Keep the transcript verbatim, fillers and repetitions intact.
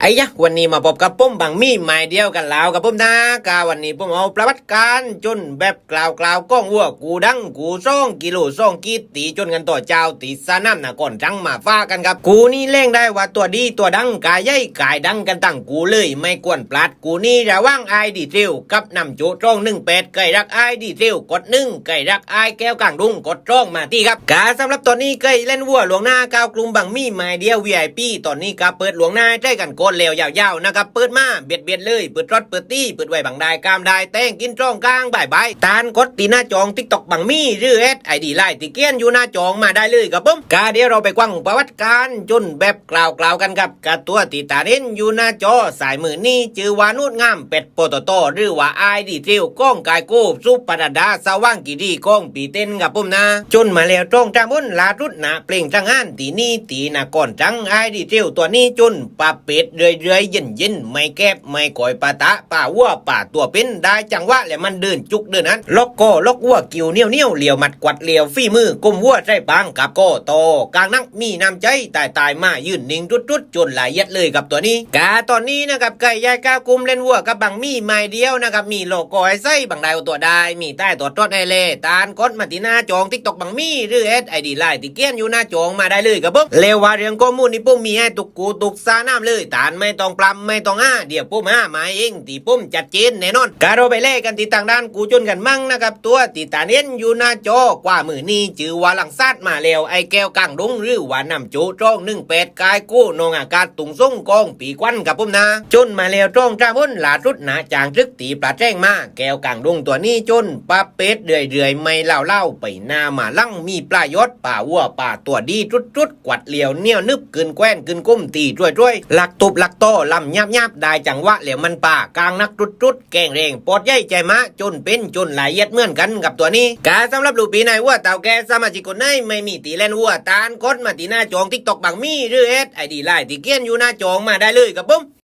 ไอ้ยะ วันนี้มาพบกับผมบังหมี่ไม้เดียวกันแล้วครับผมนะ กาวันนี้ผมเอาประวัติการจนแบบกล่าวๆของวัวกู้ดังกู้สองกิโลสองขีด ตี้จนกันต่อเจ้าตี้สนามนครตรังมาฝากกันครับ กู้นี้เรียกได้ว่าตั๋วดีตั๋วดัง กาใหญ่กายดังกันตังกู้เลย ไม่ควรพลาดกู้นี้ ระหว่างไอดีเทรลกับนำโจกสองหนึ่งแปด ใครรักไอดีเทรลกดหนึ่ง ใครรักไอแก้วกลางดงกดสองมาตี้ครับ กาสำหรับตอนนี้ใครเล่นวัวล่วงหน้าก้าวกลุ่มบังหมี่ไม้เดียว วีไอพี ตอนนี้กาเปิดล่วงหน้าใช้กันก่อนแล้วยาวๆนะครับ เปิดมาเบียดๆเลย เปิดรถเปิดตี้ เปิดไว้บังได้กามได้ แตงกินตรงกลางบ่ายๆ ตานกดตี้หน้าจองติ๊กต็อกบังหมี่ หรือแอดไอดีไลน์ตี้เขียนอยู่หน้าจองมาได้เลยครับผม กาเดี๋ยวเราไปกว้างประวัติการจนแบบกล่าวๆกันครับ กาตั๋วตี้ตานเห็นอยู่หน้าจอซ้ายมือนี้ ชื่อว่านุชงามเป็ดปตท หรือว่าไอดีเทรลของกายโกสุปรัตดาสว่างกิรีของปีเต้นครับผมนะ จนมาแล้วตรงตามบนลาดรุดหนาเปล่งจังหันตี้นี้ตี้นครตรัง ไอดีเทรลตั๋วนี้จนปะเป็ดเรื่อยๆเย็นๆ ไม่แคบไม่ก่อยปะตะป่าวัวป่าตั๋วเป็น ได้จังหวะแล้วมันเดินจุกเดินหัน ล็อกคอล็อกวัวกิ่วเหนียวๆ เหลียวหมัดกวัดเหลียวฝีมือก้มวัวใส่ปางกับคอต่อกลางนัก มีน้ำใจตายๆมายืนนิ่งตุ๊ดๆ จนละเอียดเลยครับตั๋วนี้ กาตอนนี้นะครับใครย้ายก้าวกลุ่มเล่นวัวกับบังหมี่ไม้เดียวนะครับ มีล็อกคอไอ้ไส้บังได้เอาตั๋วได้ มีใต้ตั๋วตรอดให้แล ตานกดมาตี้หน้าจองติ๊กต็อกบังหมี่ หรือแอดไอดีไลน์ตี้เขียนอยู่หน้าจองมาได้เลยครับผม แล้วว่าเรื่องข้อมูลนี้ผมมีให้ทุกกู้ทุกสนามเลย ตานไม่ต้องปรำไม่ต้องอ้า เดี๋ยวผมหามาเองตี้ผมจัดเจนแน่นอน กาเราไปแลกันตี้ทางด้านกู้จนกันมั่งนะครับ ตั๋วตี้ตานเห็นอยู่หน้าจอขวามือนี้ ชื่อว่าหลังซาดมาแล้ว ไอแก้วกลางดง หรือว่านำโจกสองหนึ่งแปด กายโกน้องอากาศตุงสงของปีควันครับผมนะ จนมาแล้วตรงตามบนลาดรุดหนาจางตรึกตี้ปลาแจ้งมา แก้วกลางดงตั๋วนี้จนปะเป็ดเรื่อยๆ ไม่เล่าๆไปหน้ามาหลัง มีปลายอดป่าวัวป่าตั๋วดีตุ๊ดๆ กวัดเหลียวเหนียวนึบขึ้นแควนขึ้นก้มตี้ช่วยๆ หลักตุบหลักต่อลำหยาบๆ ได้จังหวะแล้วมันป่ากลางนักตุ๊ดๆ แข็งแรงปอดใหญ่ใจมะ จนเป็นจนละเอียดเหมือนกันครับตั๋วนี้ กาสำหรับลูกปีนายวัวเต่าแก่สมาชิกคนไหนไม่มีตี้เล่นวัว ตานกดมาตี้หน้าจองติ๊กต็อกบังหมี่ หรือแอดไอดีไลน์ตี้เขียนอยู่หน้าจองมาได้เลยครับผม